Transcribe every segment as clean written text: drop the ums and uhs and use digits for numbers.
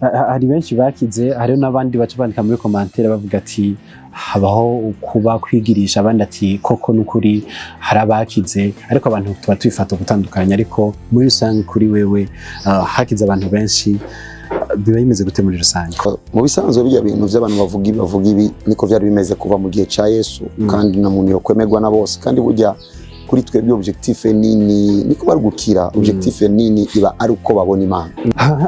Hari benshi bakize, hariho n'abandi baca bandika muri commentaire bavuga ati habaho kuba kwigirisha, abandi ati koko n'ukuri hari abakize. Ariko abantu tuba tubifata gutandukanye. Ariko muri rusange kuri wewe, hakize abantu benshi, biba bimeze gute muri rusange? Mu bisanzwe bijya bintu by'abantu bavuga ibi, bavuga ibi, niko vyari bimeze kuva mu gihe ca Yesu. Kandi na muntu yokwemerwa na bose. Kandi burya kuri twebwe objectif nini niko bari gukira, objectif nini iba ari uko babona Imana.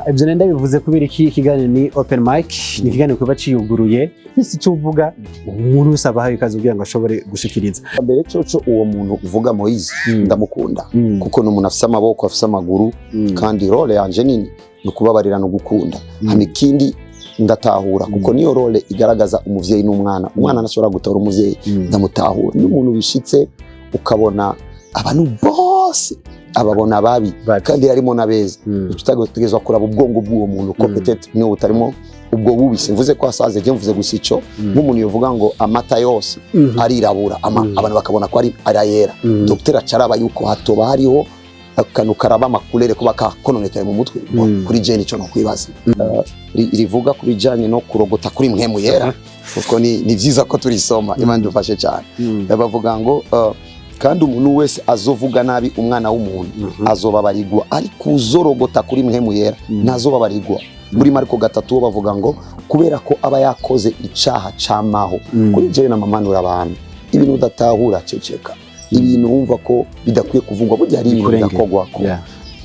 Ibyo nenda bivuze kubera iki? Ikiganiro ni open mic, ni ikiganiro kiba ciyuguruye, isi icyo uvuga, umuntu wese abahaye ikaze kugira ngo ashobore gushikiriza. Mbere coco uwo muntu uvuga Moise, ndamukunda kuko ni umuntu afise amaboko, afise amaguru. Kandi role yanje nini ni ukubabarira no gukunda. Hama ikindi ndatahura, kuko niyo role igaragaza umuvyeyi n'umwana. Umwana ntashobora gutora umuvyeyi. Ndamutahura. Iyo umuntu bishitse ukabona abantu bose ababona babi, Babi. kandi harimo n'abeza, tutategerezwa kuraba ubwongo bw'uwo muntu ko peut-être niwe butarimo ubwo bubi. Simvuze ko asaze, je mvuze gusa ico nk'umuntu yovuga ngo amata yose arirabura, abantu bakabona ko ari arayera. Dr acaraba yuko hatoba hariho akantu karaba ama couleurs kuba kakononekaye mu mutwe. Kuri je nico no kwibaza. Rivuga ku bijanye no kurogota kuri Mpwemu Yera, kuko ni vyiza ko turisoma. Imana idufashe cyane. Bavuga ngo kandi umuntu wese azovuga nabi Umwana w'umuntu azobabarirwa, ariko uzorogota kuri Mpwemu Yera ntazobabarirwa. Muri Mariko 3 bavuga ngo kubera ko aba yakoze icaha camaho. Kuri jewe namamanura abantu, ibintu udatahura ceceka, ibintu wumva ko bidakwiye kuvugwa, burya hari ibintu Bikurengera. bidakogwako.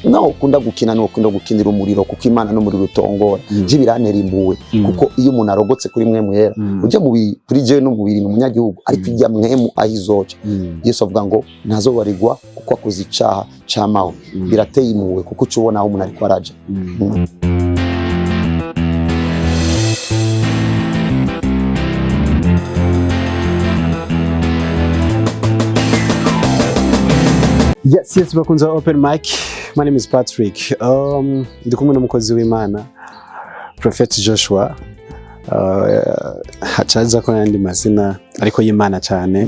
Nawe ukunda gukina, niwe ukunda gukinira umuriro, kuko Imana n'umuriro utongora. Je birantera impuhwe, kuko iyo umuntu arogotse kuri Mpwemu Yera, ujya mubiri, kuri jewe n'umubiri ni umunyagihugu, ariko ijya mwemu aho izoca, Yesu avuga ngo ntazobarirwa kuko akoze icaha camaho. Birateye impuhwe kuko uca ubona aho umuntu ariko araja. Yes, bakunze wa open mic. My name is Patrick. Ndi kumwe n'umukozi w'Imana Prophet Joshua. Hacaza ko n'andi mazina ariko y'Imana cyane.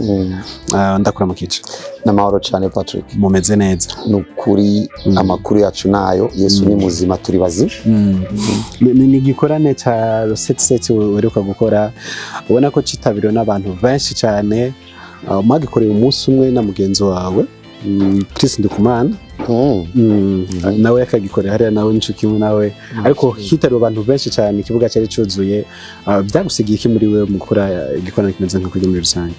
Ndakuramukije. N'amahoro cyane, Patrick. Mumeze neza? Ni ukuri. Amakuru yacu nayo, Yesu ni muzima, turi bazima. Ni igikorane ca sept sept uheruka gukora, ubona ko citabiriwe n'abantu benshi cyane. Mwagikoreye umunsi umwe na mugenzi wawe, Chris Ndikumana. Nawe yakagikorera hariya, nawe n'inshuti imwe nawe, ariko hitabiriwe abantu benshi cyane, ikibuga cyari cyuzuye. Byagusigiye iki muri wewe mu gukora igikorane kimeze nka kurya muri rusange?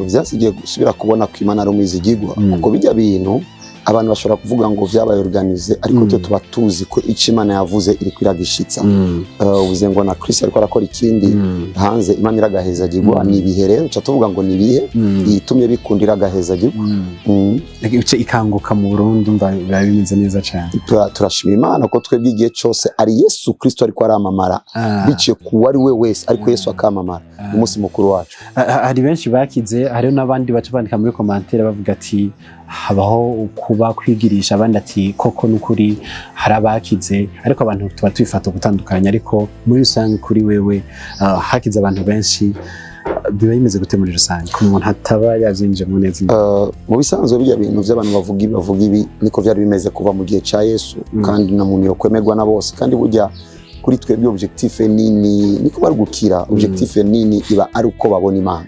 Vyasigiye gusubira kubona ko Imana ari umwizigirwa, kuko bijya bintu abantu bashobora kuvuga ngo vyabaye organisé, ariko twe tuba tuzi ko ico Imana yavuze iriko iragishitsa. Uvuze ngo na Chris ariko arakora ikindi hanze, Imana iragahezagirwa. Ni ibihe rero uca tuvuga ngo ni ibihe itumye bikunda, iragahezagirwa. Ice ikanguka mu Burundi, umva biba bimeze neza cyane. Turashima Imana ko twebwe igihe cose ari Yesu Kristo ariko aramamara, biciye ku uwo ari we wese, ariko Yesu akamamara. Umunsi mukuru wacu. Hari benshi bakize, hariho n'abandi baca bandika muri commentaire bavuga ati habaho kuba kwigirisha, abandi ati koko n'ukuri hari abakize. Ariko abantu tuba tubifata gutandukanye. Ariko muri rusange kuri wewe, hakize abantu benshi, biba bimeze gute muri rusange ku muntu ataba yavyinjiyemo neza? Mu bisanzwe bijya bintu by'abantu bavuga ibi, bavuga ibi, niko vyari bimeze kuva mu gihe ca Yesu. Kandi na muntu yokwemerwa na bose. Kandi burya kuri twebwe objectif nini niko bari gukira, objectif nini iba ari uko babona Imana.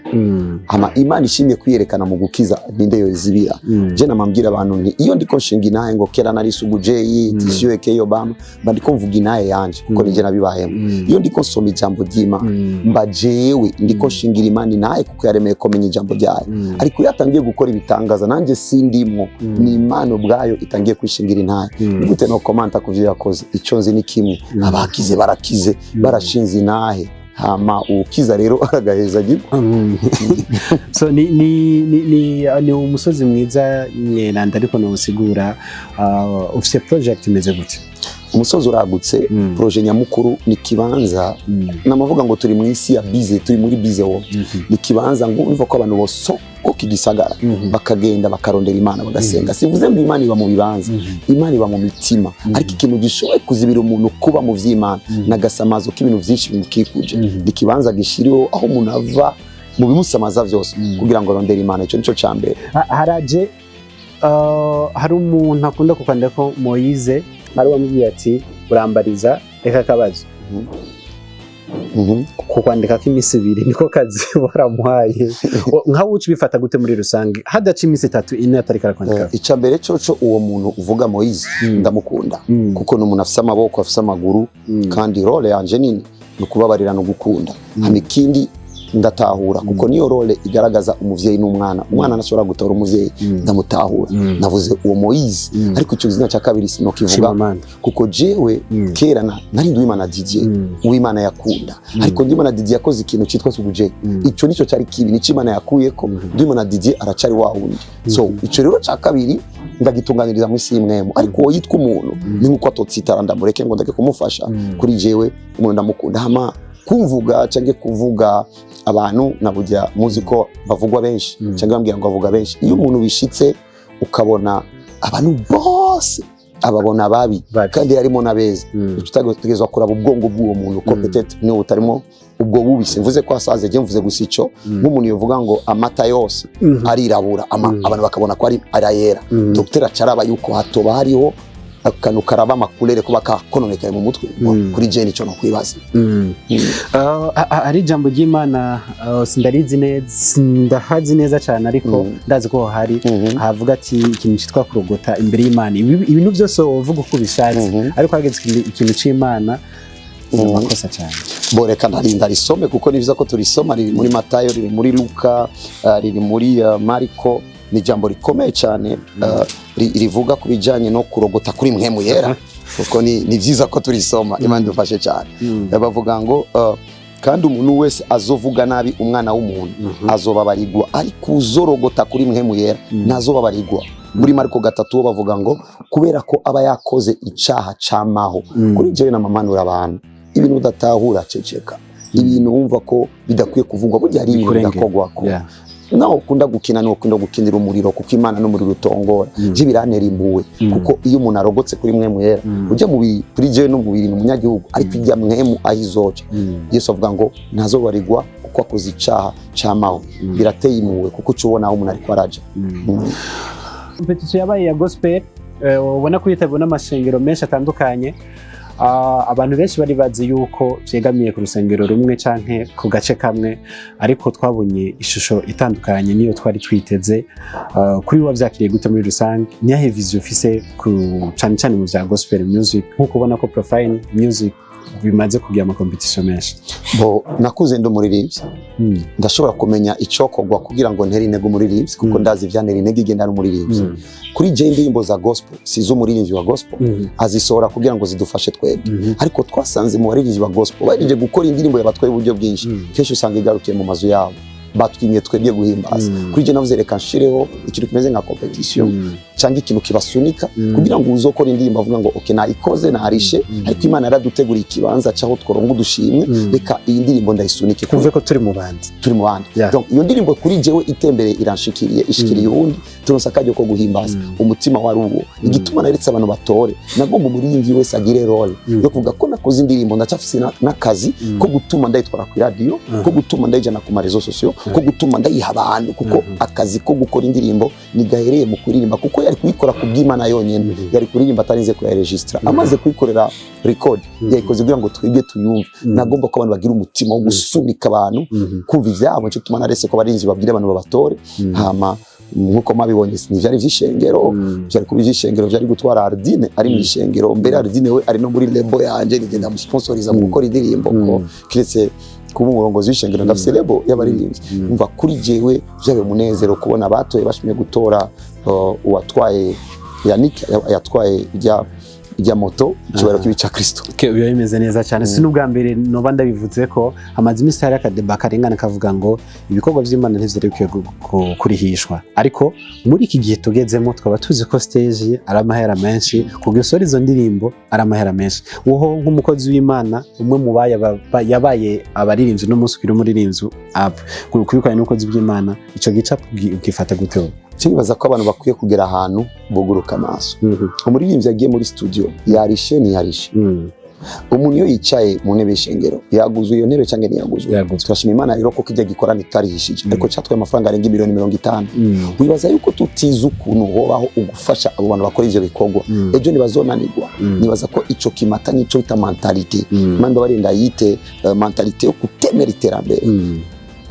Hama Imana ishimye kwiyerekana mu gukiza, ninde yozibira? Je namambwira abantu nti iyo ndiko nshinga inahe ngo kera nari sugu jeyi tishyuwe ke Obama, mba ndiko mvuga inahe yanje, kuko nije nabibayemo. Iyo ndiko nsoma ijambo ry'Imana, mba jewe ndiko nshingira Imana inahe, kuko yaremeye ko menya ijambo ryayo. Ariko iyo atangiye gukora ibitangaza nanjye sindimwo, ni Imana ubwayo itangiye kwishingira intahe. Ni gute no commenta ku vyo yakoze? Icyo nzi ni kimwe: abakize barakize, barashinze inahe. Hama ukiza rero aragaheza giko. So ni umusozi mwiza mweranda, ariko nowusigura, ufise project imeze gute? Umusozi uragutse. Projet nyamukuru ni kibanza. Namavuga ngo turi mu isi ya busy, turi muri busy world. Ni kibanza ngo urumva ko abantu bosohoka igisagara, bakagenda bakarondera Imana, bagasenga. Sivuze ngo Imana iba mu bibanza, Imana iba mu mitima. Ariko ikintu gishoboye kuzibira umuntu kuba mu vy'Imana n'agasamazo k'ibintu vyinshi bimukikuje. Ni ikibanza gishiriweho aho umuntu ava mu bimusamaza vyose kugira ngo arondere Imana. Ico nico ca mbere. Haraje, hari umuntu akunda kukwandika ko Moyize ari wamubwiye ati urambariza reka akabazo. Ku kwandika k'iminsi 2 niko kazi waramuhaye. Nkawe uca ubifata gute muri rusange, hadaca iminsi 3, 4 atariko arakwandika? Icya mbere coco, uwo muntu uvuga Moise, ndamukunda, kuko ni umuntu afise amaboko, afise amaguru, kandi rôle yanje nini ni ukubabarira no gukunda. Hama ikindi, ndatahura, kuko niyo rôle igaragaza umuvyeyi n'umwana. Umwana ntashobora gutora umuvyeyi. Ndamutahura. Navuze uwo Moise, ariko icyo gizina cya kabiri sinokivuga, Chimamanda. kuko jewe kera nari Nduwimana Didier, Uwimana yakunda. Ariko Nduwimana Didier yakoze ikintu cyitwa suguje. Ico nico cyari kibi, nico Imana yakuyeko. Nduwimana Didier aracari wa wundi. So ico rero cya kabiri ndagitunganiriza mu isi y'imwemu, ariko uwo yitwa umuntu ni nkuko atotsitara, ndamureke ngo ndeke kumufasha. Kuri jewe umuntu ndamukunda. Hama kumvuga cyangwa kuvuga abantu, naburya muzi ko bavugwa benshi, cyangwa bambwira ngo bavuga benshi. Iyo umuntu bishitse ukabona abantu bose ababona babi, Babi. kandi harimo n'abeza, tutategerezwa kuraba ubwongo bw'uwo muntu ko peut-être niwe butarimo ubwo bubi. Simvuze ko asaze, je mvuze gusa ico nk'umuntu yovuga ngo amata yose arirabura, abantu bakabona ko ari arayera. Dr acaraba yuko hatoba hariho akantu karaba ama couleurs kuba kakononekaye mu mutwe. Kuri je nico no kwibaza. Hari ijambo ry'Imana, sindarizi neza, sindahazi neza cyane, ariko ndazi ko hari havuga ati ikintu cyitwa kurogota imbere y'Imana. Ibintu byose wovuga uko ubishatse, ariko hageze ikintu c'Imana ni amakosa cyane. Bo, reka ndarinda risome, kuko ni byiza ko turisoma. Riri muri Matayo, riri muri Luka, riri muri Mariko. Ni ijambo rikomeye cyane, rivuga ku bijyanye no kurogota kuri Mpwemu Yera, kuko ni byiza ko turisoma. Imana idufashe cyane. Bavuga ngo kandi umuntu wese azovuga nabi Umwana w'umuntu azobabarirwa, ariko uzorogota kuri Mpwemu Yera ntazobabarirwa. Muri Mariko 3 bo bavuga ngo kubera ko aba yakoze icaha camaho. Kuri jewe namamanura abantu, ibintu udatahura ceceka, ibintu wumva ko bidakwiye kuvugwa, burya hari ibintu Bikurengera. bidakogwako. Nawe ukunda gukina, niwe ukunda gukinira umuriro, kuko Imana n'umuriro utongora. Je birantera impuhwe, kuko iyo umuntu arogotse kuri Mpwemu Yera, ujya mu kuri jewe n'umubiri ni umunyagihugu, ariko ijya mwemu aho izoca, Yesu avuga ngo ntazobarirwa kuko akoze icaha camaho. Birateye impuhwe, kuko uca ubona aho umuntu ariko araja. Competition yabaye ya gospel, ubona ko yitabiriwe n'amashengero menshi atandukanye. Abantu benshi bari bazi yuko vyegamiye ku rusengero rumwe canke ku gace kamwe, ariko twabonye ishusho itandukanye niyo twari twiteze. Kuri wavyakiriye gute muri rusange? Niyahe vision ufise ku cane cane mu vya gospel music, nkuko ubona ko Profine Music bimaze kugira ama competition menshi? Bo, nakuze ndi umuririmbyi. Ndashobora kumenya icokorwa kugira ngo ntere intege umuririmbyi, kuko ndazi ivyantera intege igenda ari umuririmbyi. Kuri je, indirimbo za gospel si iz'umuririmbyi wa gospel, azisohora kugira ngo zidufashe twebwe. Ariko twasanze mu baririmbyi ba gospel bahejeje gukora indirimbo yabatwaye uburyo bwinshi, kenshi usanga igarukiye mu mazu yabo, batwimye twebwe guhimbaza. Kuri je navuze reka nshireho ikintu kimeze nka competition cyangwa ikintu kibasunika, kugira ngo uzokora indirimbo avuga ngo okay, nayikoze, narishe, ariko Imana yaraduteguriye ikibanza cyaho tworonga udushimwe. Reka iyi ndirimbo ndayisunike. Twumve ko turi mu bandi. Turi mu bandi. Donc iyo ndirimbo kuri jewe itembereye, iranshikiriye, ishikiriye uwundi, turonse akaryo ko guhimbaza. Umutima wari uwo. Igituma naretse abantu batore, nagomba umuririmbyi wese agire rôle yo kuvuga ko nakoze indirimbo, ndacyafise n'akazi ko gutuma ndayitwara ku radio, ko gutuma ndayijana ku ma réseaux sociaux, ko gutuma ndayiha abantu, kuko akazi ko gukora indirimbo ntigahereye mu kuririmba, kuko yari kuyikora ku bw'Imana yonyine, yari kuririmba atarinze kuyaregistra. Amaze kuyikorera record, yayikoze kugira ngo twebwe tuyumve. Nagomba ko abantu bagira umutima wo gusunika abantu kumva ivyabo. Nico gituma narese ko abarinzi babwire abantu babatore. Hama nkuko mwabibonye, ntivyari ivy'ishengero. Vyari kuba ivy'ishengero, vyari gutwara Ardine ari mu ishengero. Mbere Ardine we ari no muri label yanje, nigenda musponsoriza mu gukora indirimbo, ko kiretse kuba umurongozi w'ishengero ndafise label y'abaririmbyi. Umva, kuri jewe vyabaye umunezero kubona abatoye bashimye gutora uwatwaye Yannick, yatwaye ijya moto, icyubahiro kibi ca Kristo. Okay, biba bimeze neza cyane. Si n'ubwa mbere noba ndabivuze ko hamaze iminsi hari aka débat karengana kavuga ngo ibikorwa by'Imana ntivyari bikwiye kurihishwa, ariko muri iki gihe tugezemo tukaba tuzi ko stage ari amahera menshi, kugira usore izo ndirimbo ari amahera menshi. Woho nk'umukozi w'Imana, umwe mu yabaye abaririmbyi n'umunsi ukiri umuririmbyi, kubikorana n'ubukozi bw'Imana, ico gicapo ukifata gute wowe? Nibaza ko abantu bakwiye kugera ahantu buguruka amaso. Umuririmbyi yagiye muri studio, yarishe ntiyarishe. Umuntu iyo yicaye mu ntebe y'ishengero, yaguzwe iyo ntebe cyangwa ntiyaguzwe? Yaguzwe. Turashima Imana rero ko kijya gikorana itarihishije, ariko cyatwaye amafaranga arenga miliyoni 50. Wibaza yuko tutize ukuntu hobaho ugufasha abo bantu bakora ivyo bikorwa, ejo ntibazonanirwa? Nibaza ko ico kimata nico bita mentalité. Imana barinda yite mentalité yo kutemera iterambere.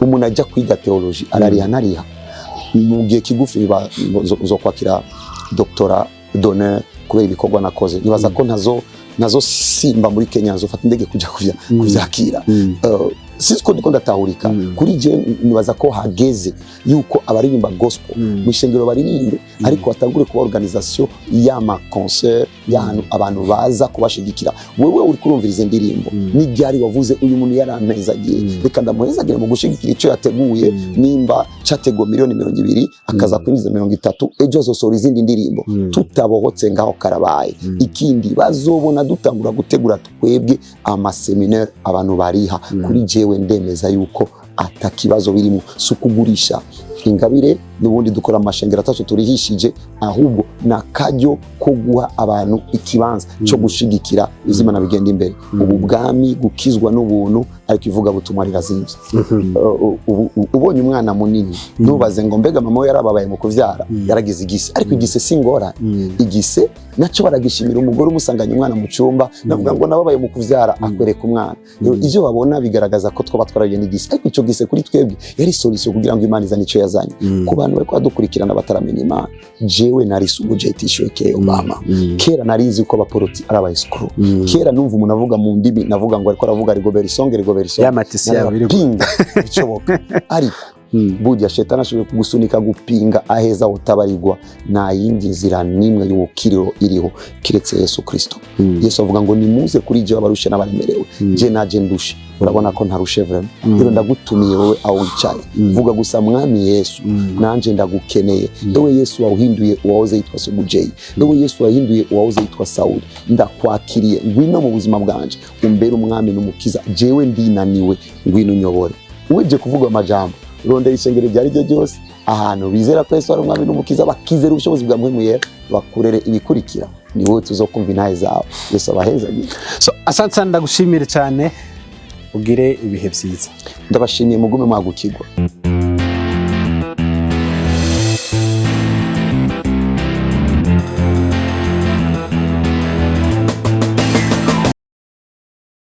Umuntu ajya kwiga théologie arariha, nariha mu gihe kigufi uzokwakira doctorat d'honneur kubera ibikorwa nakoze. Nibaza ko ntazo simba muri Kenya, nzofata indege kujya kuvyakira. Sinzi ko ndiko ndatahurika. Kuri je nibaza ko hageze yuko abaririmba gospel mu ishengero baririmbe, ariko batangure kuba organisation y'ama concert, y'ahantu abantu baza kubashigikira. Wewe uri kurumviriza indirimbo, n'iryari wavuze: "Uyu muntu yarampezagiye, reka ndamuhezagire mu gushigikira icyo yateguye"? Nimba cyateguwe miliyoni 20, akaza kwinjiza 30, ejo azosohora izindi ndirimbo. Tutabohotse ngaho karabaye. Ikindi bazobona dutangura gutegura twebwe ama séminaire abantu bariha. Kuri jewe ndemeza yuko atakibazo birimo, si ukugurisha ingabire. N'ubundi dukora amashengero atacu turihishije, ahubwo ni akaryo ko guha abantu ikibanza cyo gushigikira izimana bigenda imbere. Ubu bwami gukizwa n'ubuntu, ariko ivugabutumwa rirazimvye. Ubonye umwana munini, ntubaze ngo mbega mama we yarababaye mu kuvyara, yaragize igise. Ariko igise si ingorane, igise nacyo baragishimira. Umugore umusanganye umwana mu cyumba, navuga ngo nababaye mu kuvyara, akwereka umwana. Rero ivyo babona bigaragaza ko twaba twarahuye n'igise, ariko icyo gise kuri twebwe yari solution kugira ngo Imana izane icyo yazanye. Ku bantu bariko badukurikirana bataramenya Imana, jewe nari sugujetishweke Obama. Kera narizi ko abaporoti ari aba escroc. Kera numva umuntu avuga mu ndimi, navuga ngo ariko aravuga rigobera isonge, rigobera isonge. Ya matisi yawe iri Narabapinga bishoboka, ariko burya shetani ashoboye kugusunika gupinga aheza utabarirwa. Nta yindi nzira n'imwe y'ubukiriro iriho kiretse Yesu Kristo. Yesu avuga ngo: "Nimuze kuri jewe abarushe n'abaremerewe." Je naje ndushe, urabona ko ntarushe vraiment. Rero ndagutumiye wowe aho wicaye, vuga gusa: "Mwami Yesu, nanje ndagukeneye. Ewe Yesu wawuhinduye uwahoze yitwa Sugujeyi, ewe Yesu wahinduye uwahoze yitwa Sawuli, ndakwakiriye, ngwino mu buzima bwanje umbere umwami n'umukiza. Jewe ndinaniwe, ngwino unyobore." Uje kuvuga amajambo, rondera ishengero iryo ari ryo ryose ahantu bizera ko Yesu ari umwami n'umukiza, bakizera ubushobozi bwa Mpwemu Yera, bakurere ibikurikira. Ni wowe tuzokumva intahe zawe. Yesu abahezagire. So, asante sana, ndagushimire cyane, ugire ibihe byiza. Ndabashimiye, mugume mwagukirwa.